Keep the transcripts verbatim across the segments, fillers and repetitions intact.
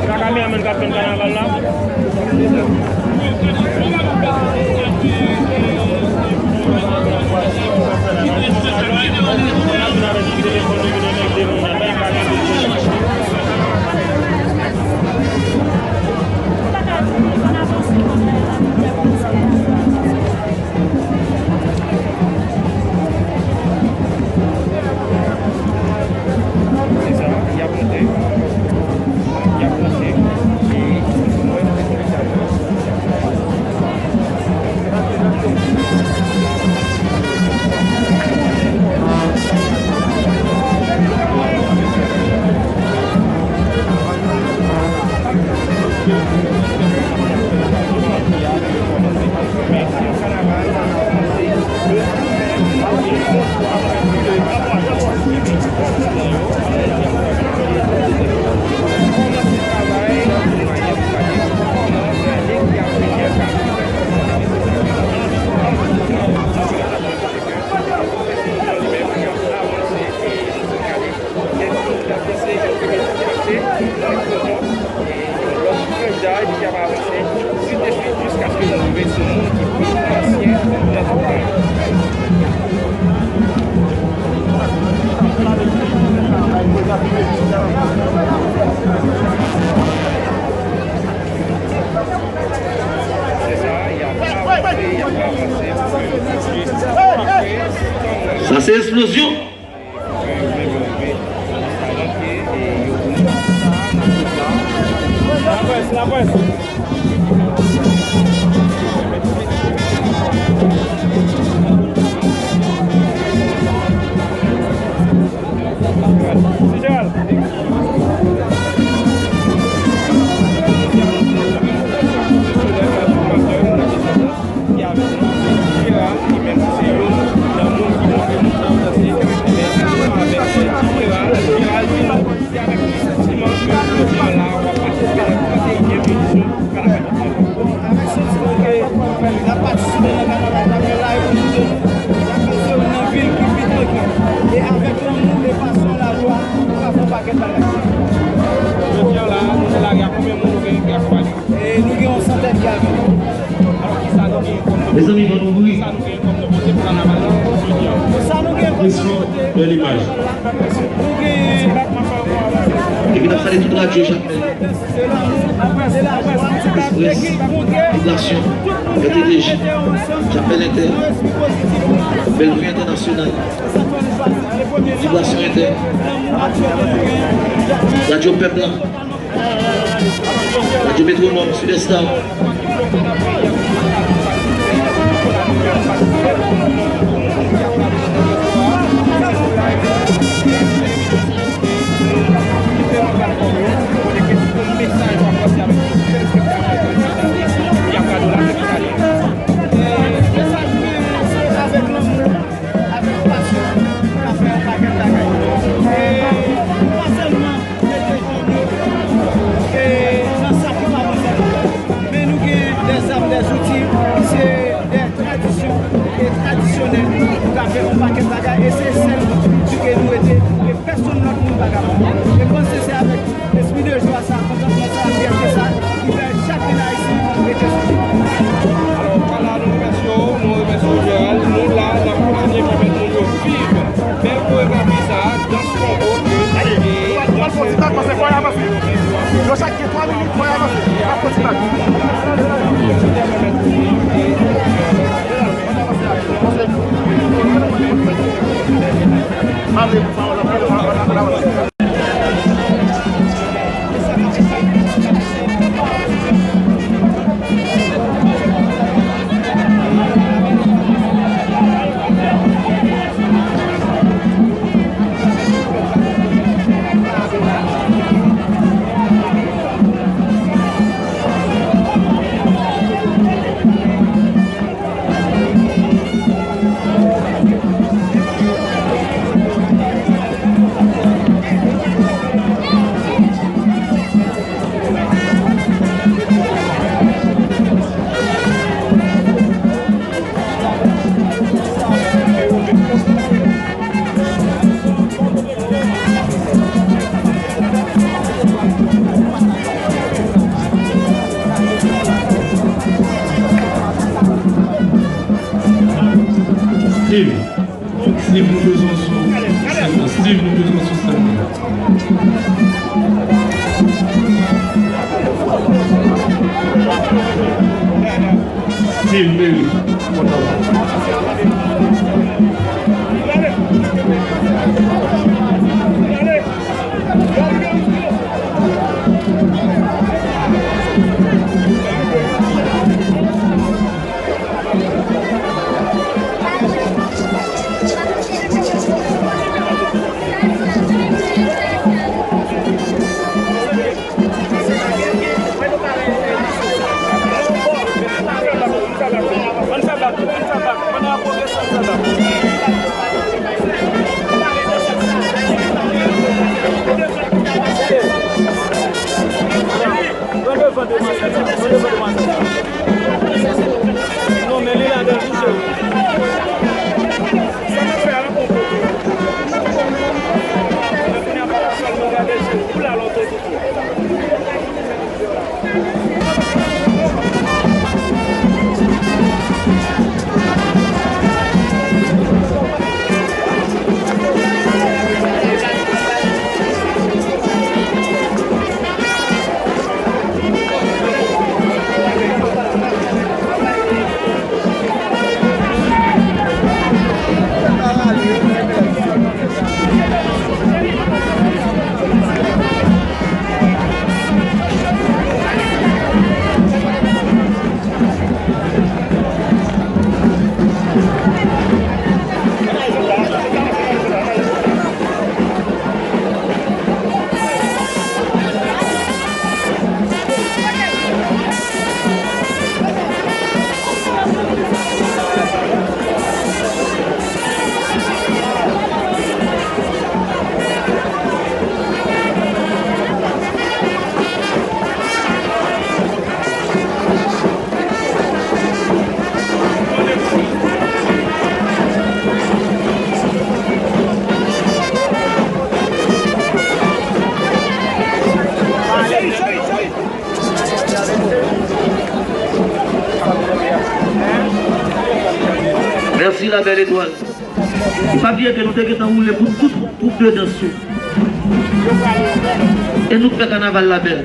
Sa kameramann k ap fè kanaval la. Se sa, y ap monte. Y ap monte. E, mwen, Sa se eksplozyon. Avèk santiman ke n ap patisipe nan kanaval la, men la e pou nou de nou. N ap pase nan vil ki pi trankil. E avèk lanmou e pasyon, lajwa, nou ka fè yon pakèt bagay. Jodi a la, nou nan lari a, konbyen moun nou gen ki akonpaye? E nou gen yon santèn ki avèk nou. Alò, kisa nou gen kòm, mezanmi, ban nou bri, kisa nou gen kòm nouvote pou kanaval la jodi a? Sa nou gen kòm nouvote pou kanaval la, nou gen... Epi n ap salye tout radyo Chapèl. Express, Vibration, R T T J, Chapèl Entè, Bèlvi Entènasyonal, Vibration Entè, Radyo Pèp la, Radyo Metwonòm, Sud Star. Mesaj mwen se avèk lanmou, avèk pasyon, pou n ap fè yon pakèt bagay. E pa sèlman mete jan nou, e nan sa ki pa bon sèlman, men nou gen dèzam, dèzouti. Steve, Steve, nou bezwen sou sèn nan. Steve, nou bezwen sou sèn nan. Steve Mary, kontan. Pran devan demwazèl sa, pran devan demwazèl sa. Non, men li ladan l touche wi. Sa n ap fè a, l ap pran foto. Men kounye a, pa la sèlman gade je, pou la lontan toutou. Mèsi, la bèl etwal. E pa bliye ke nou te gentan woule pou tout twoup de dans yo. E nou k fè kanaval la bèl.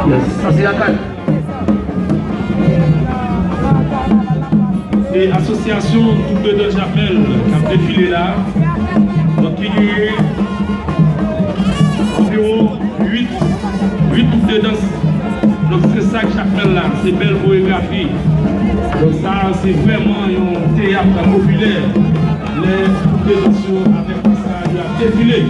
Yes, sa se lakay. Se asosyasyon Twoup de Dans Japèl k ap defile la. Donk, ki genyen anviwon uit, uit twoup de dans. Donk, se sa k Japèl la, se bèl koregrafi. Donk, sa, se vrèman yon teyat popilè. Lè twoup de dans yo avèk sa, y ap defile.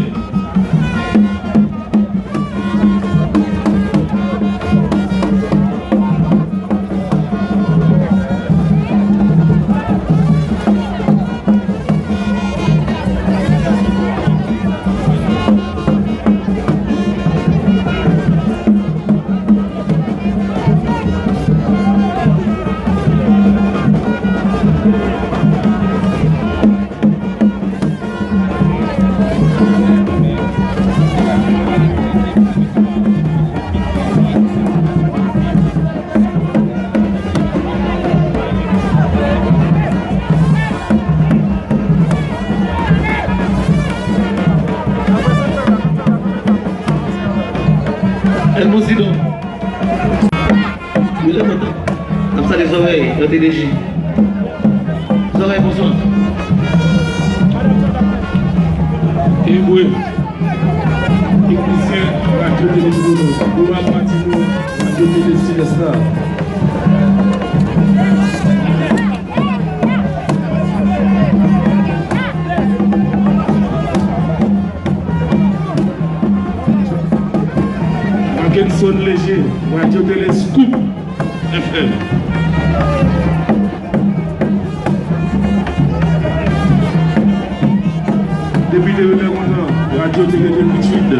El Mozido. Yo lè kontan. N ap salye Zòrèy nan T D J. Zòrèy, bonswa. Ebwe, teknisyen Radyo Tele Chrono, Laurent Martineau, Radyo Tele Silès la. Mackenson Léger, Radyo Tele Scoop F M. Depite René Monan, Yo te rete pitid.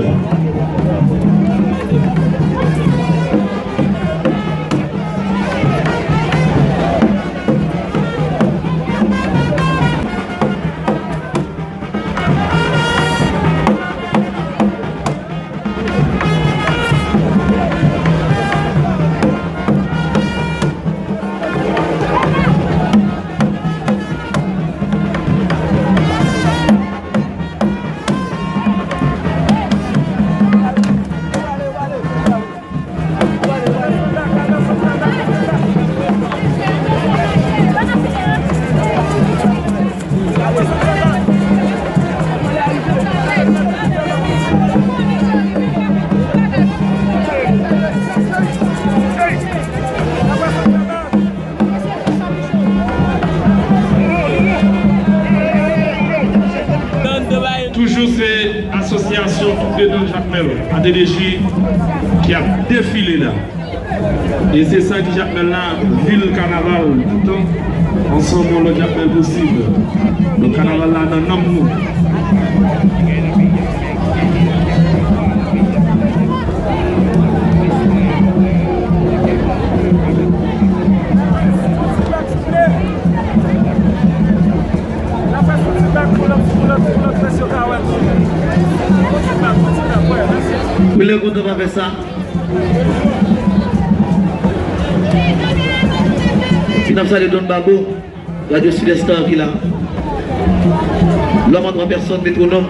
Toujou se asosyasyon Tout Dedan Jakmèl, A D D J, ki ap defile la. E se sa ki Jakmèl la, vil kanaval toutan, ansanm yon lòt Jakmèl posib. Donk kanaval la nan nanm nou. Wi, lè kontan pa fè sa. N ap salye Don Babo, Radio Sud Star ki la. Lòm an twa pèsòn, Metwonòm.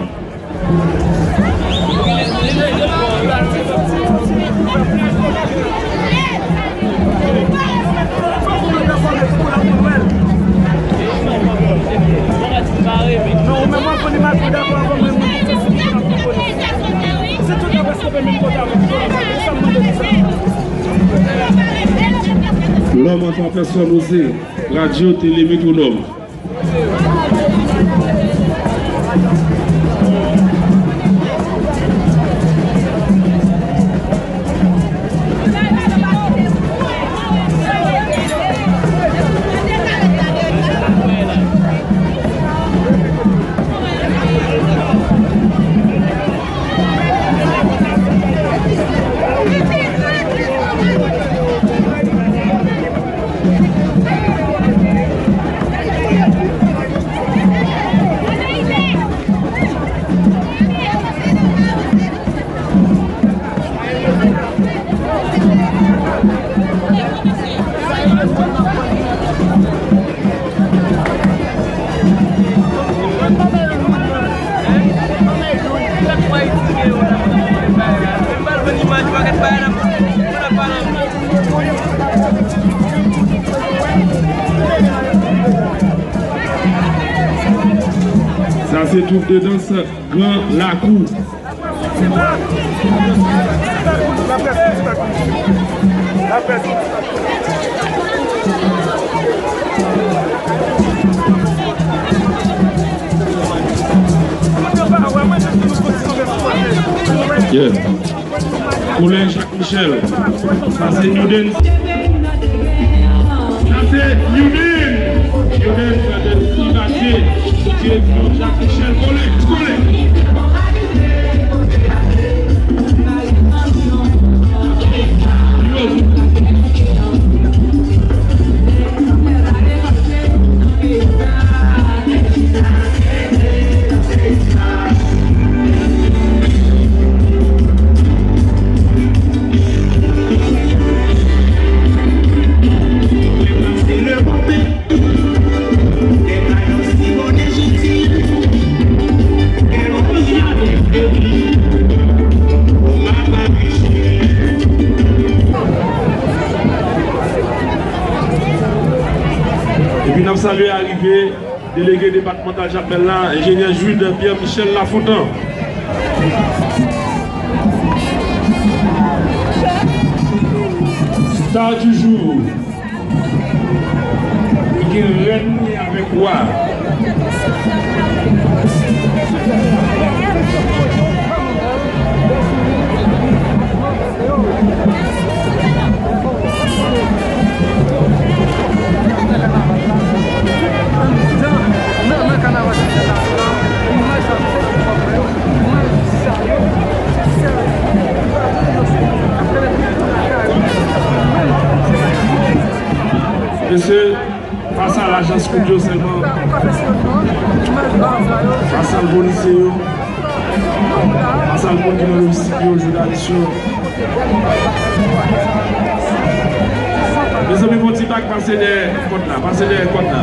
Lòm an twa pèsòn oze, radyo, tele, Metwonòm. Sa se twoup de dans Gran Lakou. Yeah. Koulè Michel. Sa se New Dance. Sa se New Dance. New Dance de Ti Matye. Direksyon Jacques Michel. Kole, kole. Yo. Epi n ap salye arive delege depatmantal Jakmèl la, enjenyè Jude Pierre Michel Lafontant. Star du jour. Li gen rèn li avèk wa. Tout yo sèlman. Pa sal polisye yo. Pa sal moun ki nan lojistik yo, jounalis yo. Mezanmi, fon ti bak pase dèyè kòt la, pase dèyè kòt la.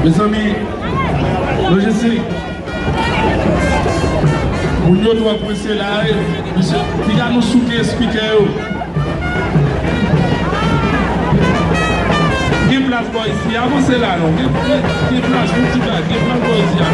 Mezanmi, lojistik. Moun yo twò prese la, wi. Mesye, piga nou souke spikè yo. Gen plas bò isi, avanse la non. Gen, gen, gen plas, moun ti bag, gen plas bò isi a.